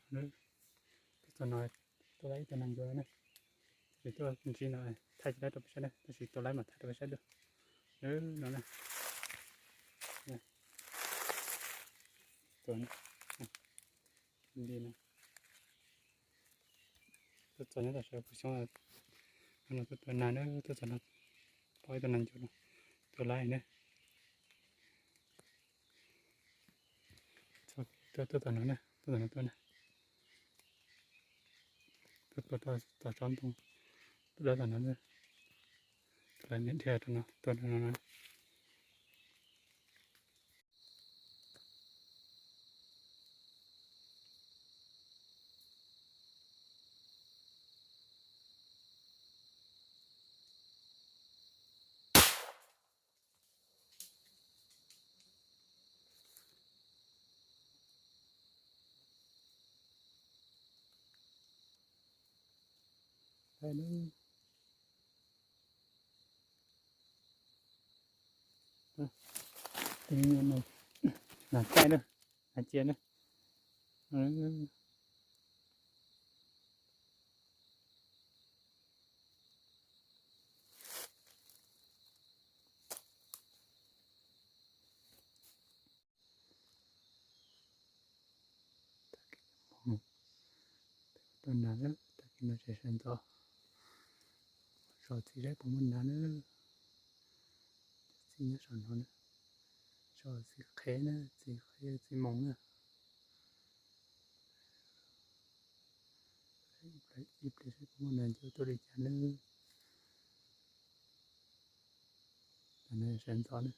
Tuaj txog no, tuaj laib ib tug nas ncuav na. Tab sis tuaj ntsib no thaij tsis laib rau peb saib na, tab sis tuaj laib mas thaij rau peb saib dua. No na. Tuaj, li no. Tuaj txog nyob tom sawv puv xyoob no, tuaj tua nas na, tuaj txog no pom ib tug nas ncuav no, tuaj laib na. Tuaj, tuaj tom no na, tuaj tom no tuaj na. Tuaj tua tau tsob ntoo, tuaj dawb tom no na. Tuaj laib niam dhia rau no, tuaj rau no na. Nas caij na, nas cia na. Tag kis no tseem sawv ntxov, zos txiv saib puas muaj nas na. Txiv nyob saum no na, zos txiv qhev na, txiv qhev txiv moos na. Ib pliag saib puas muaj nas ncuav tuaj li cas na. Sawv ntxov na,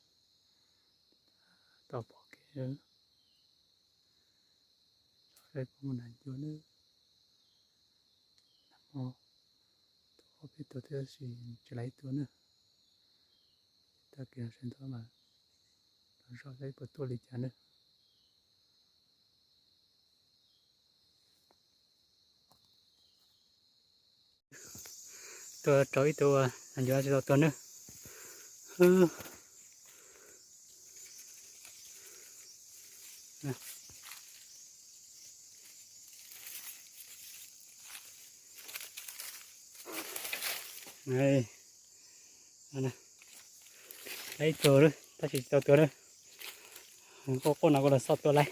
tau pom kev. Saib puas muaj nas ncuav na. Nag hmo tuaj ob peb tug thiab tab sis tsis laib tua na. Tag kis no sawv ntxov mas los zov saib puas tuaj li cas na. Tua rau ib tug nas ncuav tsis tau tua na. Laib ib tug tab sis tsis tau tua na. Quaj quaj no kuj los xauj tua laib.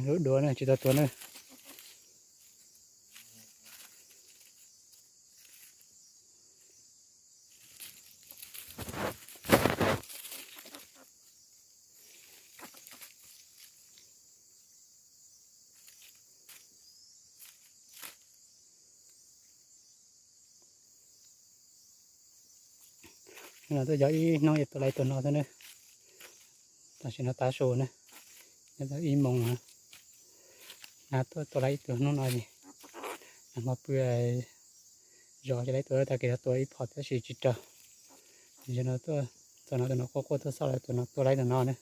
Lub duav na tsis tau tua na. No tuaj yog ib hnub yuav tua laib tus no xwb na. Tam sim no tav su na, nyob tau ib moos na. Nag tuaj tua laib ib tug hnub no es nag hmo pw zov cov laib tua, tag kis no tua ib phom tab sis tsis raug. Zaum no tuaj txog no tus no quaj quaj tuaj xauj tus no tua laib tus no na.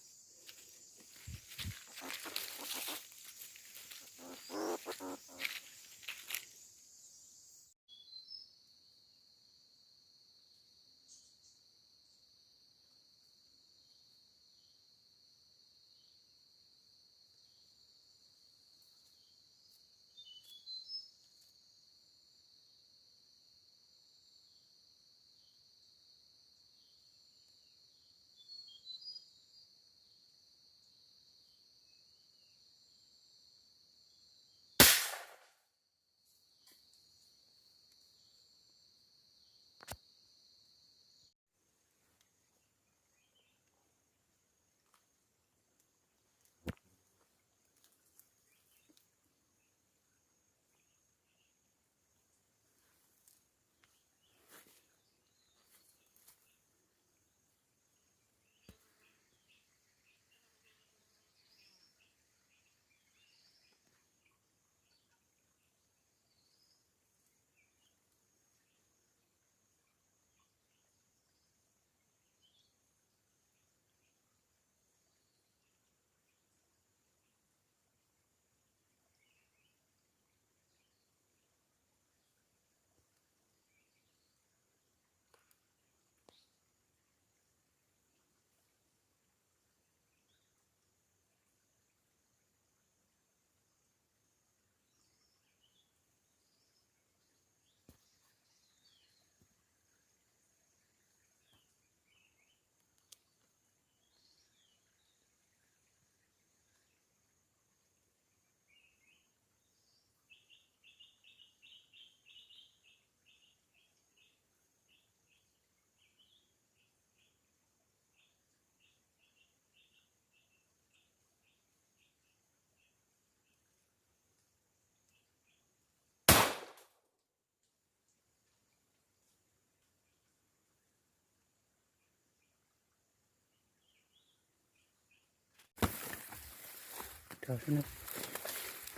Raug xwb na,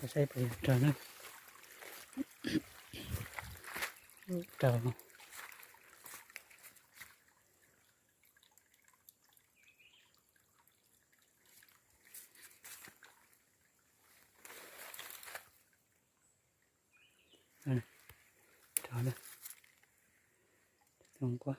saib puas yog raug na. Raug. Raug na, tus nquab.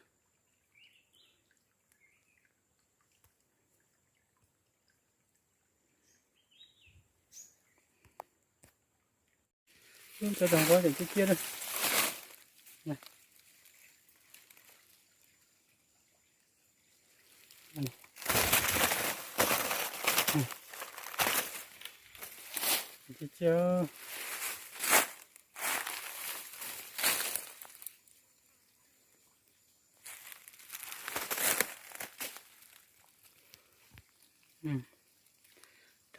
Ub, cov tus nquab tseem ciaj ciaj na. Ciaj ciaj.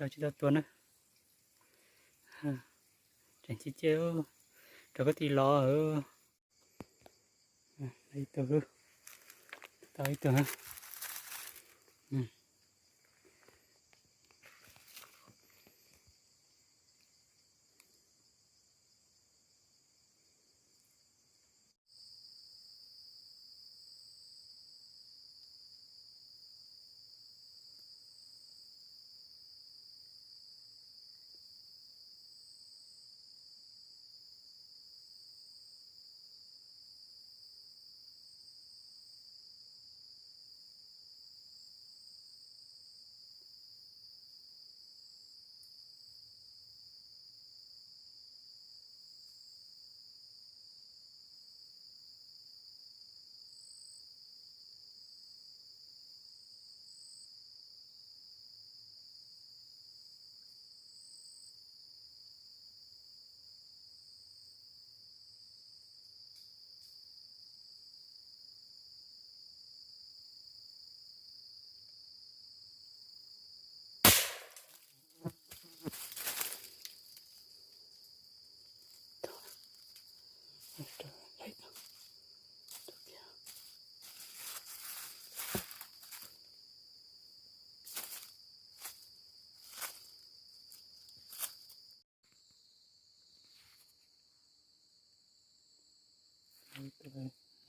Raug tsis tau tua na. Tseem ciaj ciaj, rau koj tig los. Ib tug, tau ib tug.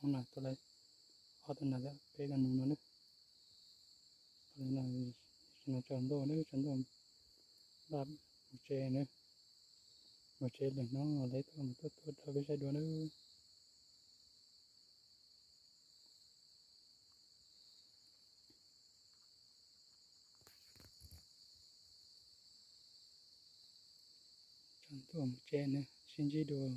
Hnub no tua lawm ob tug nas thiab peb tug nus no nawb. Tam sim no tsaus ntuj nawb, tsaus ntuj, npaj mus tsev nawb. Mus tsev lwm hnub lawv tuaj mus tuaj tua rau peb saib dua nawb. Tsaus ntuj mus tsev nawb, sib ntsib dua.